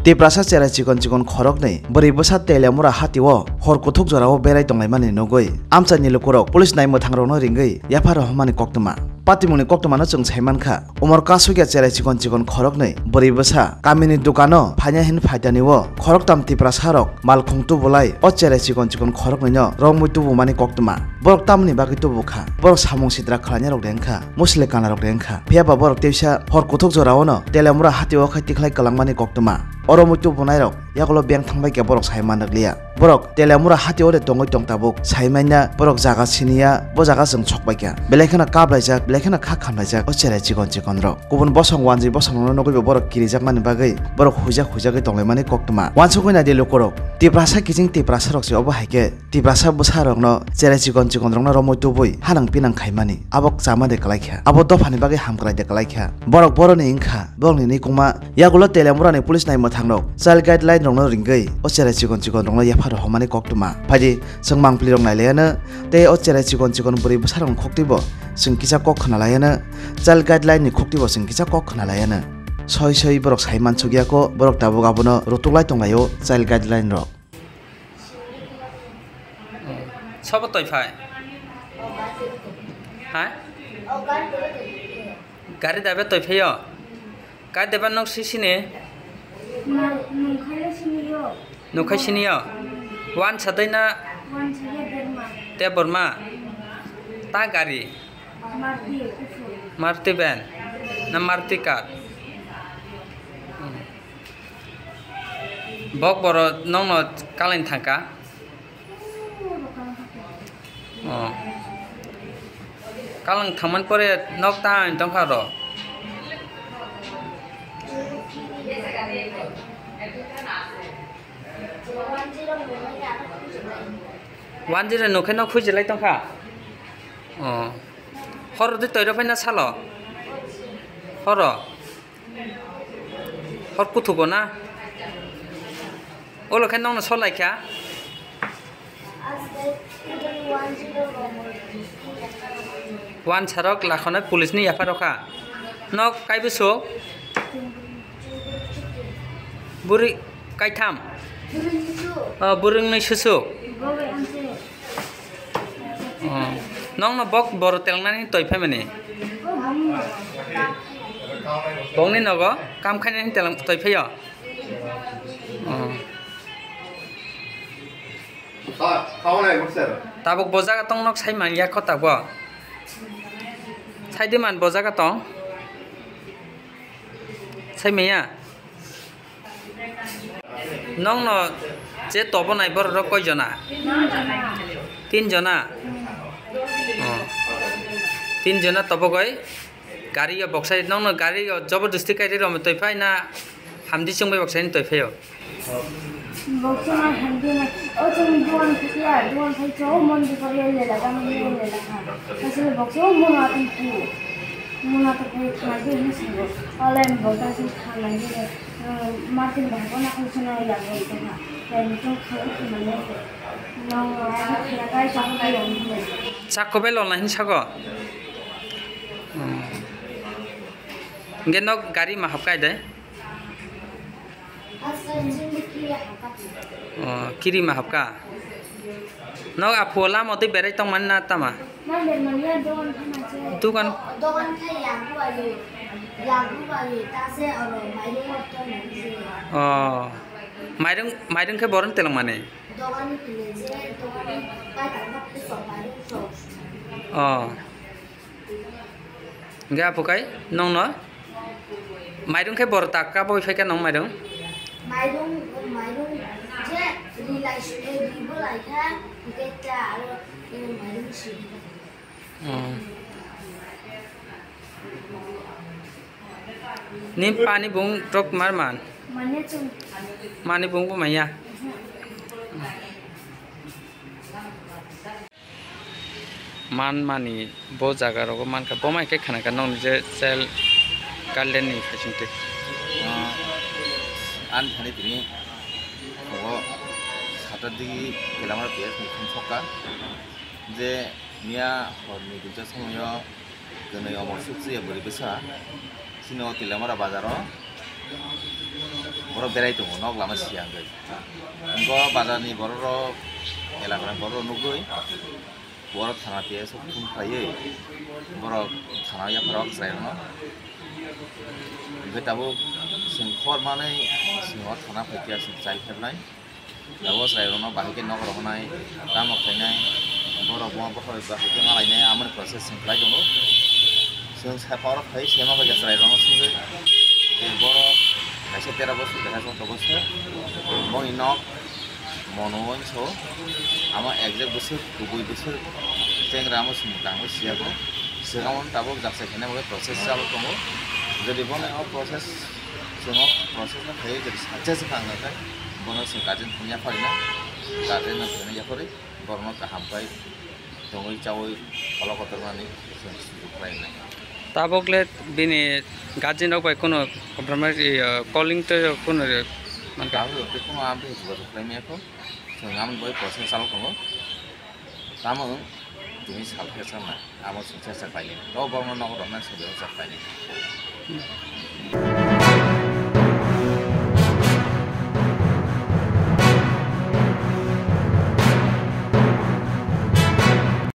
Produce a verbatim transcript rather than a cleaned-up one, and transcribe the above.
Tiprasa cherai chikon chikon khoroknwi bwrwi bwsa Teliamura hatio hor kuthuk jorao berai tonglaimani nugwi amchaini lukurok police naimwthangrokno ringwi F I R rohormani koktwma. Patimungni koktwmano chwng saimankha, umor kasukya cherai chikon chikon khoroknwi bwrwi bwsa kamini dukano phaina hin phaitanio khoroktam Tiprasarok malkhung tubulai o cherai chikon chikon khoroknwino romwi tubumani koktwma. Borok tamoni bagwi tubukha? Borok samung sitra khlainarok de wngkha, musle kanarok de wngkha. Phiyaba borok teisa hor kuthuk joraono Teliamura hatio khai tikhlai kwlangmani koktwma. O romwi tubunairok yagulo beng thangbai khe borok sai manrwkliya. Borok Teliamura hatio de tongwi tong tabuk, sai manya borok jaga siniya, bo jaga chwng sokbai kha. Belai kheno kaplaijak, belai kheno kha khamlaijak o cherai chikon chikon rok. Kubun bosong wanjwi bosong rokno nugwi bo borok kirijakmani bagwi borok huijak huijagwi tonglaimani koktwma. Wansugwi naidi lukurok, Tiprasa kiching Tiprasarok se obo hai khe Tiprasa bwsarokno cherai chikon chikonrokno romwi tubui hanang pinang khaimani abo chama de kwlai kha, abo dophani bagwi hamkrai de kwlai kha. Borok boroni wngkha, borokni nikuma yagulo Teliamurani police naimwthangrok child guideline rokno ringwi o cherai chikon chikonrokno F I R rohormani koktwma. Phaidi chwng mangpilirok nailaiano tei o cherai chikon chikon bwrwi bwsarokni khuktibo chwng kisa kok khwnalaiano, child guideline ni khuktibo chwng kisa kok khwnalaiano. Soi soi borok sai mansukya kho, borok tabuk abono rutuklai tonglaio child guideline rok. Sobo toi phai? Ha? Gari dabe toi phaio? Kai deba nok sisini? Nukhai sini yo. Wan sadai na? Te borma? Ta gari? Maruti van? Na Maruti car? Bok boro nokno kalain thangka? Oh. Kalang thangmani pore nok ta ang tongkha ro. One zero nukhe nok khujilai tongkha. Oh. Horo de toiro phaina salo. Horo. Hor kuthugo na? Olo khe nokno sol lai kha? Wan sarok lakhonai police ni yapharo kha. Nok kaibo su? Buri kaitham? Oh, buri wngnai susu? Oh. Nokno bok boro telngnani toi phaimani? Bongni nogo kam khainani telang toi phaio? Oh. Tabuk bo jaga tong nok sai man ya kho tabuk. Sai di man bo jaga tong. Sai maya. Nokno je tobonai borok rok koi jona? Tin jona. Oh. Tin jona tobogoi gari o boksai nokno gari o jobordosti kai ri romwi toi phai na hamdi chwngbai boksai ni toi phai o? Boksai hamdi na o chwng duan phiya duan phai chw mon di kori le la gam le la ha. Asle boksai mon atun phu. Muna to koi thana de ni singo. Online bo ta sing thana de. Martin ba ko na ko suna ya ko to ha. Ya ni to kha ko na ne. No, ai ko na kai ta ko ya ni. Chakko bai lona hin sago. Hingke nok gari ma hapkai de. Oh, kiri ma hapka? Nok aphu lama twi berai tongmani na tama? Dukan. Oh, mairung, mairung khe boron telongmani? Oh. Hingke apo kai nongno mairung khe boro tak ka boi phaikha nong mairung? Mairung, mairung je rilai sile ribo laikha, hingke ta aro, eh, mairung si. Oh. Ni pani bung tok mar man? Mane chung. Mani bung bo maya? Mhm. Man mani bo jaga rogo mankha, bo mai khe khana kha nokni je child guardian ni facility. Ah, ani thani tini phungo sata digi Teliamura P S ni thum sokha je miya horni duita somoyo kwnwi omor suksuya bwrwi bwsa chini o Teliamura bazaro Borok berai tongo, nok lama siya hwnkhe. Hwnkhe o bazarni borok rok, elakani borok rok nugwi, borok thana P S o phone khlaiwi, borok thana yapharo chwrairokno. Hwnkhe tabuk chwng khor manwi chwng o thana phaikha, chwng chai phernai. Abo chwrairokno bahai khe nok rohornai, tamo khlainai, borok bo bokhorok bahai khe ma lainai, amoni process chwng khlai tongo. Chwng sa borok khai sema bai khe chwrairokno swngwi, je borok kaisa tera bosor, kaisa chwddo bosor, boni nok mono wngso, amo exact bwswk, kubui bwswk, chengra amo chwng tangwi siya bo. Swkang tabuk jaksa khaina bagwi process chalok tongo. Jodi bono o process, chwng o process no khlaiwi jodi success wngkha hwnkhe, bono chwng guardian thani yapharina, guardian no thani yapharwi borokno kaham khe tongwi chawi kholo kotormani chwng sujuk khlainai. Tabuk le bini guardian rok bai kuno compromise, eh, calling tei kuno mankha. Tabuk tei kuno amtwi jogajog khlaimaya kho, chwng amoni bagwi process chalok tongo. Tamo wng tini sal khe sama, amo chwng chak painai. To borokno nogo rwna chwng bebak chak painai.